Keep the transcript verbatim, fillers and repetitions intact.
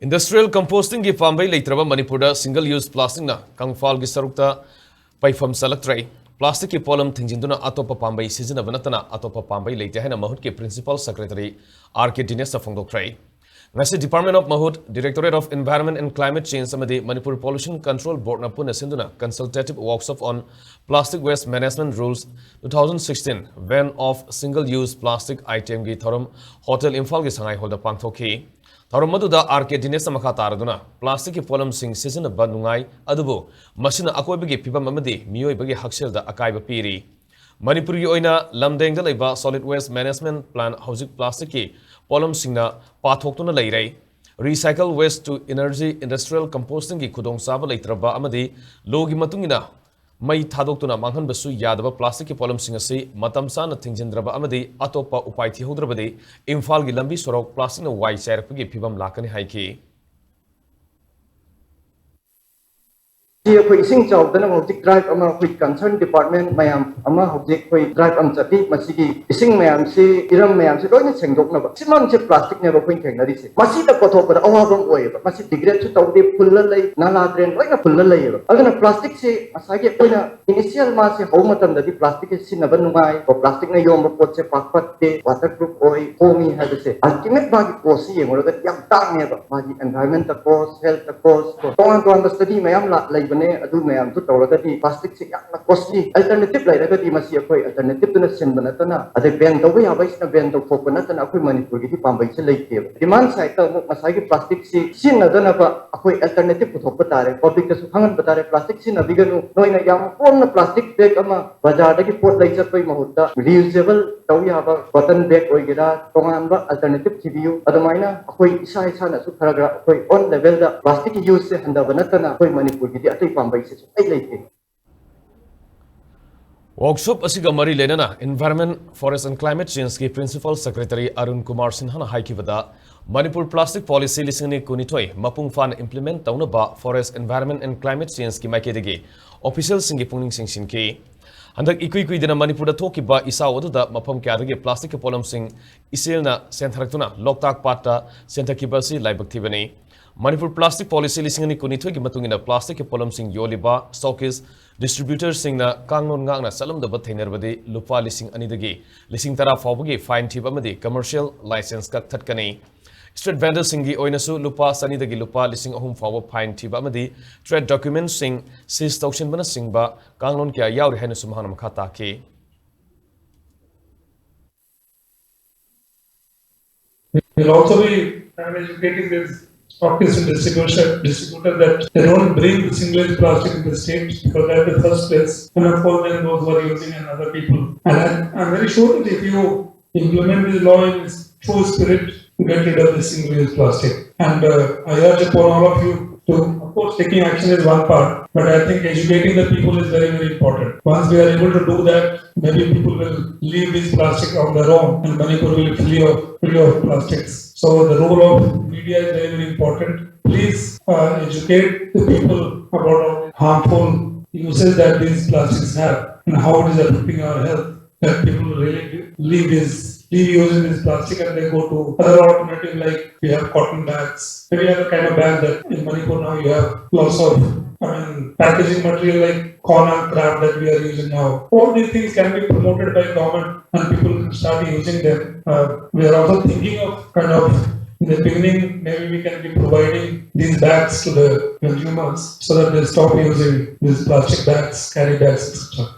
Industrial compostingꯒꯤ ꯄꯥꯝꯕꯩ ꯂꯩꯇ꯭ꯔꯕ ꯃꯅꯤꯄꯨꯔꯗ single use plasticꯅ ꯀꯪꯐꯥꯜꯒꯤ ꯁꯔꯨꯛꯇ ꯄꯩꯐꯝ ꯆꯜꯂꯛꯇ꯭ꯔꯦ꯫ Plasticꯀꯤ ꯄꯣꯠꯂꯝ ꯊꯤꯡꯖꯤꯟꯗꯨꯅ ꯑꯇꯣꯞꯄ ꯄꯥꯝꯕꯩ ꯁꯤꯖꯤꯟꯅꯕ ꯅꯠꯇꯅ ꯑꯇꯣꯞꯄ ꯄꯥꯝꯕꯩ ꯂꯩꯇꯦ ꯍꯥꯏꯅ ꯃꯍꯨꯠꯀꯤ Principal Secretary R K ꯗꯤꯅꯦꯁꯅ ꯐꯣꯡꯗꯣꯛꯈ꯭ꯔꯦ꯫ ꯉꯁꯤ Department of ꯃꯍꯨꯠ, Directorate of Environment and Climate Change ꯑꯃꯗꯤ Manipur Pollution Control Boardꯅ ꯄꯨꯟꯅ ꯁꯤꯟꯗꯨꯅ Consultative Workshop on Plastic Waste Management Rules two thousand sixteen, Ban of Single Use Plastic Itemꯒꯤ ꯊꯧꯔꯝ Hotel ꯏꯝꯐꯥꯜꯒꯤ ꯁꯉꯥꯏ ꯍꯣꯜꯗ ꯄꯥꯡꯊꯣꯛꯈꯤ꯫ ꯊꯧꯔꯝ ꯑꯗꯨꯗ R K ꯗꯤꯅꯦꯁꯅ ꯃꯈꯥ ꯇꯥꯔꯗꯨꯅ, plasticꯀꯤ ꯄꯣꯠꯂꯝꯁꯤꯡ ꯁꯤꯖꯤꯟꯅꯕ ꯅꯨꯡꯉꯥꯏ, ꯑꯗꯨꯕꯨ ꯃꯁꯤꯅ ꯑꯀꯣꯏꯕꯒꯤ ꯐꯤꯕꯝ ꯑꯃꯗꯤ ꯃꯤꯑꯣꯏꯕꯒꯤ ꯍꯛꯁꯦꯜꯗ ꯑꯀꯥꯏꯕ ꯄꯤꯔꯤ꯫ ꯃꯅꯤꯄꯨꯔꯒꯤ ꯑꯣꯏꯅ ꯂꯝꯗꯦꯡꯗ ꯂꯩꯕ solid waste management plant ꯍꯧꯖꯤꯛ plasticꯀꯤ ꯄꯣꯠꯂꯝꯁꯤꯡꯅ ꯄꯥꯊꯣꯛꯇꯨꯅ ꯂꯩꯔꯦ꯫ Recycle waste to energy industrial compostingꯒꯤ ꯈꯨꯗꯣꯡꯆꯥꯕ ꯂꯩꯇ꯭ꯔꯕ ꯑꯃꯗꯤ lawꯒꯤ ꯃꯇꯨꯡ ꯏꯟꯅ ꯃꯩ ꯊꯥꯗꯣꯛꯇꯨꯅ ꯃꯥꯡꯍꯟꯕꯁꯨ ꯌꯥꯗꯕ plasticꯀꯤ ꯄꯣꯠꯂꯝꯁꯤꯡ ꯑꯁꯤ ꯃꯇꯝ ꯆꯥꯅ ꯊꯤꯡꯖꯤꯟꯗ꯭ꯔꯕ ꯑꯃꯗꯤ ꯑꯇꯣꯞꯄ ꯎꯄꯥꯏ ꯊꯤꯍꯧꯗ꯭ꯔꯕꯗꯤ ꯏꯝꯐꯥꯜꯒꯤ ꯂꯝꯕꯤ ꯁꯣꯔꯣꯛ plasticꯅ ꯋꯥꯏ ꯆꯥꯏꯔꯛꯄꯒꯤ ꯐꯤꯕꯝ ꯂꯥꯛꯀꯅꯤ ꯍꯥꯏꯈꯤ꯫ ꯁꯤ ꯑꯩꯈꯣꯏ ꯏꯁꯤꯡ ꯆꯥꯎꯗꯅ ꯍꯧꯖꯤꯛ drive ꯑꯃ ꯑꯩꯈꯣꯏ concern department ꯃꯌꯥꯝ ꯑꯃ ꯍꯧꯖꯤꯛ ꯑꯩꯈꯣꯏ drive ꯑꯃ ꯆꯠꯂꯤ꯫ ꯃꯁꯤꯒꯤ ꯏꯁꯤꯡ ꯃꯌꯥꯝꯁꯤ, ꯏꯔꯝ ꯃꯌꯥꯝꯁꯤ ꯂꯣꯏꯅ ꯁꯦꯡꯗꯣꯛꯅꯕ꯫ ꯁꯤꯃꯝꯁꯦ plasticꯅꯦꯕ ꯑꯩꯈꯣꯏꯅ ꯊꯦꯡꯅꯔꯤꯁꯦ꯫ ꯃꯁꯤꯗ ꯀꯣꯊꯣꯛꯄꯗ ꯑꯋꯥꯕ ꯑꯃ ꯑꯣꯏꯌꯦꯕ꯫ ꯃꯁꯤ degradeꯁꯨ ꯇꯧꯗꯦ, ꯐꯨꯜꯂ ꯂꯩ, ꯅꯥꯂꯥ drain ꯂꯣꯏꯅ ꯐꯨꯜꯂ ꯂꯩꯌꯦꯕ꯫ ꯑꯗꯨꯅ plasticꯁꯤ ꯉꯁꯥꯏꯒꯤ ꯑꯩꯈꯣꯏꯅ initial ꯃꯥꯁꯦ ꯍꯧꯕ ꯃꯇꯝꯗꯗꯤ plasticꯁꯦ ꯁꯤꯖꯤꯟꯅꯕ ꯅꯨꯡꯉꯥꯏ, plasticꯅ ꯌꯣꯝꯕ ꯄꯣꯠꯁꯦ ꯄꯥꯛ ꯄꯠꯇꯦ, waterproof ꯑꯣꯏ, ꯍꯣꯡꯉꯤ ꯍꯥꯏꯕꯁꯦ ultimate ꯃꯥꯒꯤ costꯁꯤ ꯌꯦꯡꯉꯨꯔꯒꯗꯤ ꯌꯥꯝ ꯇꯥꯡꯉꯦꯕ꯫ ꯃꯥꯒꯤ environmentꯇ cost, healthꯇ cost, ꯀꯣ, ꯇꯣꯉꯥꯟ ꯇꯣꯉꯥꯟꯕ study ꯃꯌꯥꯝ ꯂꯥꯛ-, ꯂꯩꯕꯅꯦ꯫ ꯑꯗꯨ ꯃꯌꯥꯝꯗꯨ ꯇꯧꯔꯒꯗꯤ plasticꯁꯦ ꯌꯥꯝꯅ costly, alternative ꯂꯩꯔꯒꯗꯤ ꯃꯁꯤ ꯑꯩꯈꯣꯏ alternativeꯇꯨꯅ ꯁꯤꯟꯕ ꯅꯠꯇꯅ, ꯑꯗꯩ ban ꯇꯧꯕ ꯌꯥꯕꯁꯤꯅ ban ꯇꯧꯊꯣꯛꯄ ꯅꯠꯇꯅ ꯑꯩꯈꯣꯏ ꯃꯅꯤꯄꯨꯔꯒꯤꯗꯤ ꯄꯥꯝꯕꯩꯁꯦ ꯂꯩꯇꯦꯕ꯫ Demand sideꯇ ꯑꯃꯨꯛ ꯉꯁꯥꯏꯒꯤ plasticꯁꯤ ꯁꯤꯖꯤꯟꯅꯗꯅꯕ ꯑꯩꯈꯣꯏ alternative ꯄꯨꯊꯣꯛꯄ ꯇꯥꯔꯦ, publicꯇꯁꯨ ꯈꯪꯍꯟꯕ ꯇꯥꯔꯦ꯫ Plastic ꯁꯤꯖꯤꯟꯅꯕꯤꯒꯅꯨ, ꯅꯣꯏꯅ ꯌꯥꯝ ꯀꯣꯝꯅ plastic bag ꯑꯃ ꯕꯖꯥꯔꯗꯒꯤ ꯄꯣꯠ ꯂꯩ ꯆꯠꯄꯒꯤ ꯃꯍꯨꯠꯇ reusable ꯇꯧ ꯌꯥꯕ cotton bag ꯑꯣꯏꯒꯦꯔꯥ, ꯇꯣꯉꯥꯟꯕ alternative ꯊꯤꯕꯤꯌꯨ꯫ ꯑꯗꯨꯃꯥꯏꯅ ꯑꯩꯈꯣꯏ ꯏꯁꯥ ꯏꯁꯥꯅꯁꯨ ꯈꯔ ꯈꯔ ꯑꯩꯈꯣꯏ own levelꯗ plasticꯀꯤ useꯁꯦ ꯍꯟꯊꯕ ꯅꯠꯇꯅ ꯑꯩꯈꯣꯏ ꯃꯅꯤꯄꯨꯔꯒꯤꯗꯤ ꯑꯇꯩ ꯄꯥꯝꯕꯩꯁꯦ ꯁꯨꯡꯂꯩ ꯂꯩꯇꯦ꯫ Workshop ꯑꯁꯤꯒ ꯃꯔꯤ ꯂꯩꯅꯅ Environment, Forest and Climate Changeꯀꯤ Principal Secretary Arun Kumar ꯁꯤꯟꯍꯥꯅ ꯍꯥꯏꯈꯤꯕꯗ, Manipur plastic policy ꯂꯤꯁꯤꯡ ꯑꯅꯤ ꯀꯨꯟꯅꯤꯊꯣꯏ ꯃꯄꯨꯡ ꯐꯥꯅ implement ꯇꯧꯅꯕ Forest, Environment and Climate Changeꯀꯤ ꯃꯥꯏꯀꯩꯗꯒꯤ officialꯁꯤꯡꯒꯤ ꯄꯨꯛꯅꯤꯡ ꯆꯤꯡꯁꯤꯟꯈꯤ꯫ ꯍꯟꯗꯛ ꯏꯀꯨꯏ ꯀꯨꯏꯗꯅ ꯃꯅꯤꯄꯨꯔꯗ ꯊꯣꯛꯈꯤꯕ ꯏꯆꯥꯎ ꯑꯗꯨꯗ ꯃꯐꯝ ꯀꯌꯥꯗꯒꯤ ꯄ꯭ꯂꯥꯁꯇꯤꯛꯀꯤ ꯄꯣꯠꯂꯝꯁꯤꯡ ꯏꯆꯦꯜꯅ ꯆꯦꯟꯊꯔꯛꯇꯨꯅ ꯂꯣꯛꯇꯥꯛ ꯄꯥꯠꯇ ꯆꯦꯟꯊꯈꯤꯕ ꯑꯁꯤ ꯂꯥꯏꯕꯛ ꯊꯤꯕꯅꯤ꯫ ꯃꯅꯤꯄꯨꯔ ꯄ꯭ꯂꯥꯁꯇꯤꯛ ꯄꯣꯂꯤꯁꯤ ꯂꯤꯁꯤꯡ ꯑꯅꯤ ꯀꯨꯟꯅꯤꯊꯣꯏꯒꯤ ꯃꯇꯨꯡ ꯏꯟꯅ ꯄ꯭ꯂꯥꯁꯇꯤꯛꯀꯤ ꯄꯣꯠꯂꯝꯁꯤꯡ ꯌꯣꯜꯂꯤꯕ ꯁ꯭ꯇꯣꯀꯤꯁ, ꯗꯤꯁꯇ꯭ꯔꯤꯕ꯭ꯌꯨꯇꯔꯁꯤꯡꯅ ꯀꯥꯡꯂꯣꯟ ꯉꯥꯛꯅ ꯆꯠꯂꯝꯗꯕ ꯊꯦꯡꯅꯔꯕꯗꯤ ꯂꯨꯄꯥ ꯂꯤꯁꯤꯡ ꯑꯅꯤꯗꯒꯤ ꯂꯤꯁꯤꯡ ꯇꯔꯥ ꯐꯥꯎꯕꯒꯤ ꯐꯥꯏꯟ ꯊꯤꯕ ꯑꯃꯗꯤ ꯀꯃꯔꯁꯤꯌꯦꯜ ꯂꯥꯏꯁꯦꯟꯁ ꯀꯛꯊꯠꯀꯅꯤ꯫ ꯁ꯭ꯇ꯭ꯔꯤꯠ ꯚꯦꯟꯗꯔꯁꯤꯡꯒꯤ ꯑꯣꯏꯅꯁꯨ ꯂꯨꯄꯥ ꯆꯅꯤꯗꯒꯤ ꯂꯨꯄꯥ ꯂꯤꯁꯤꯡ ꯑꯍꯨꯝ ꯐꯥꯎꯕ ꯐꯥꯏꯟ ꯊꯤꯕ ꯑꯃꯗꯤ ꯇ꯭ꯔꯦꯗ ꯗꯣꯀ꯭ꯌꯨꯃꯦꯟꯠꯁꯤꯡ ꯁꯤꯖ ꯇꯧꯁꯤꯟꯕꯅꯆꯤꯡꯕ ꯀꯥꯡꯂꯣꯟ ꯀꯌꯥ ꯌꯥꯎꯔꯤ ꯍꯥꯏꯅꯁꯨ ꯃꯍꯥꯛꯅ ꯃꯈꯥ ꯇꯥꯈꯤ꯫ We'll also be educating this office and distribution distributor that they don't bring the single-use plastic in the state, because that's the first place. And of course, then those who are using and other people. And I, I'm very sure that if you implement this law in its true spirit, to get rid of the single-use plastic. And uh, I urge upon all of you to, of course, taking action is one part, but I think educating the people is very, very important. Once we are able to do that, maybe people will leave this plastic on their own, and Manipur will be free of free of plastics. So the role of media is very, very important. Please uh, educate the people about all the harmful uses that these plastics have and how it is affecting our health. That people really do leave this, leave using this plastic and they go to other alternative, like we have cotton bags, every other kind of bag that in Manipur now you have lots of, I mean, packaging material like corn and crab that we are using now. All these things can be promoted by government and people can start using them. Uh, we are also thinking of kind of, in the beginning, maybe we can be providing these bags to the consumers so that they stop using these plastic bags, carry bags, et cetera.